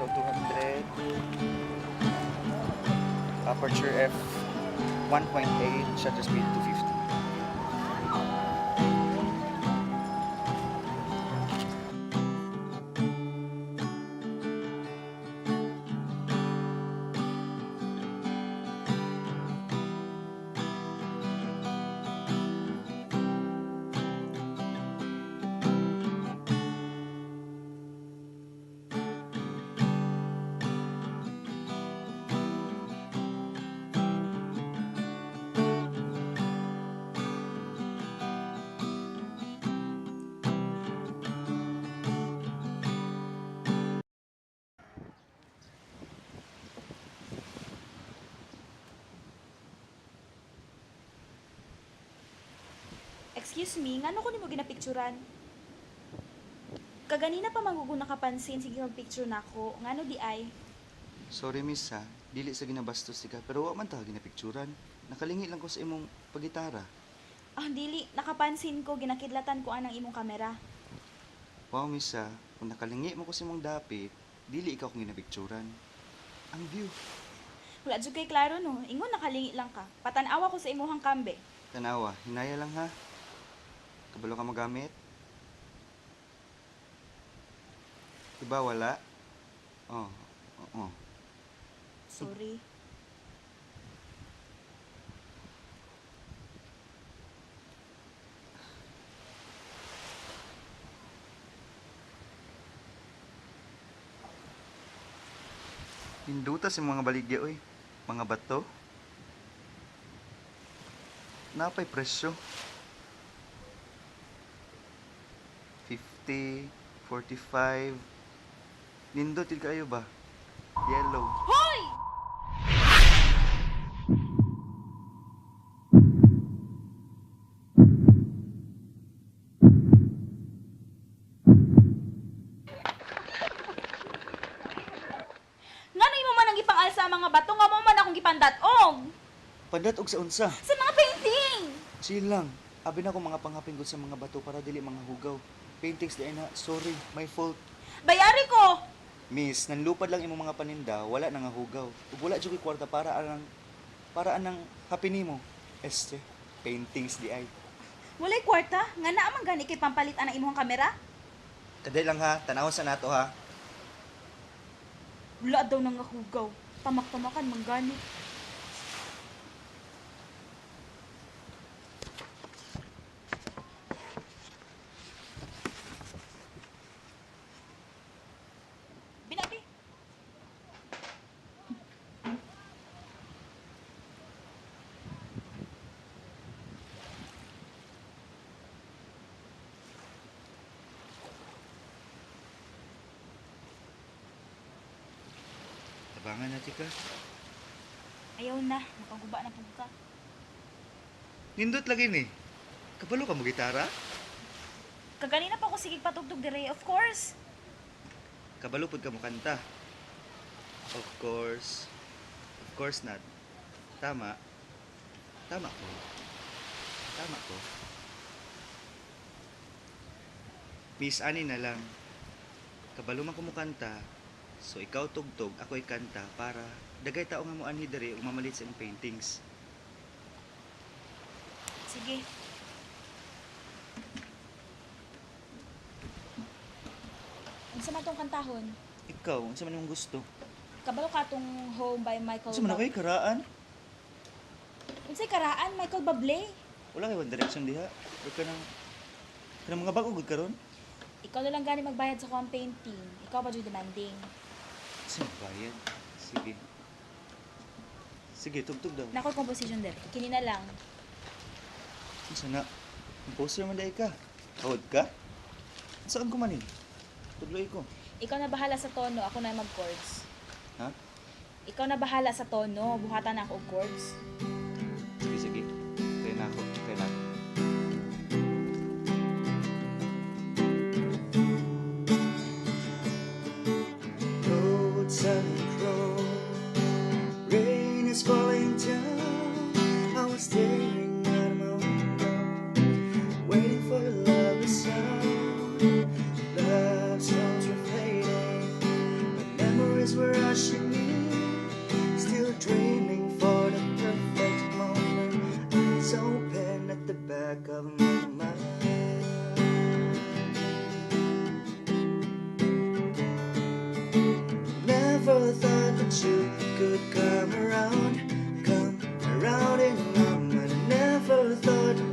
ISO 200, aperture f 1.8, shutter speed 250. Excuse me, ngano ko nimo ginapicturan? Kaganina pa mangugo nakapansin, sige mag-picture nako. Ngano di ay? Sorry miss ha, dili sa ginabastos ka pero wa man ta ginapicturan. Nakalingi lang ko sa imong pagitara. Ah, dili, nakapansin ko ginakidlatan ko anang imong kamera. Wow miss ha, kung nakalingi mo ko sa imong dapit, dili ikaw kong ginapicturan. Ang view. Wala jud kay klaro no. Ingon nakalingi lang ka. Patan-awa ko sa imuhang kambe. Tanawa, hinaya lang ha. Kabalo ka magamit. Diba wala? Oh, oo. Sorry. Hinduta sa mga baligya oy. Mga bato. Napay presyo. 50, 45. Nindot yun kayo ba? Yellow. Hoy! Ngano imo man ang gipang-alsa ang mga bato nga mo man akong gipandat-og Pandat og sa unsa? sa mga painting. Chill lang. Abi na ko mga panghapin gud sa mga bato para dili mga hugaw. Paintings di ay na. Sorry, my fault. Bayari ko. Miss, nanlupad lang imong mga paninda, wala na nga hugaw. Ug wala jud ko'y kwarta para anang happy nimo. Este, paintings di ay. Walay kwarta, nga naa man gani kay pampalit anang imong kamera? Kaday lang ha, tanawon sa nato ha. Wala daw nang hugaw. Tamak-tamakan man gani. Binabi. Tabangan natin ka. Ayaw na, nakaguba na pud ka. Nindot lagi ni. Kabalo ka mo gitara? Kaganina pa ko sige patugtog dire, of course. Kabalo pud ka mo kanta. Of course. Of course not. Tama. Tama ko. Tama ko. Miss Annie na lang. Kabalo man ko mo kanta. So ikaw tugtog, ako'y kanta para dagay tao nga mo anhi diri ug mamalit sa imong paintings. Sige. Unsa man tong kantahon? Ikaw, unsa man imong gusto? Kabalo ka tong Home by Michael Unsa man ako'y karaan? Unsay karaan Michael Bublé? Wala kay One Direction diha. Or kanang kanang mga bag-o gud karon. Ikaw na lang gani magbayad sa kuang painting. Ikaw ba jud demanding? Sa bayad. Sige. Sige, tugtog daw. Nako composition der. Kini na lang. Unsa na? Composer man dai ka. Hawod ka? Saan ko man eh? Tudloy ko. Ikaw na bahala sa tono, ako na mag-chords. Ha? Ikaw na bahala sa tono, buhatan na ako og chords. Sige, sige. Kaya na ako. Kaya na ako. Roads and road, rain is falling down. I was staring out my window, waiting for the love sound. Love songs were fading, but memories. back of my mind. Never thought that you could come around in my mind. Never thought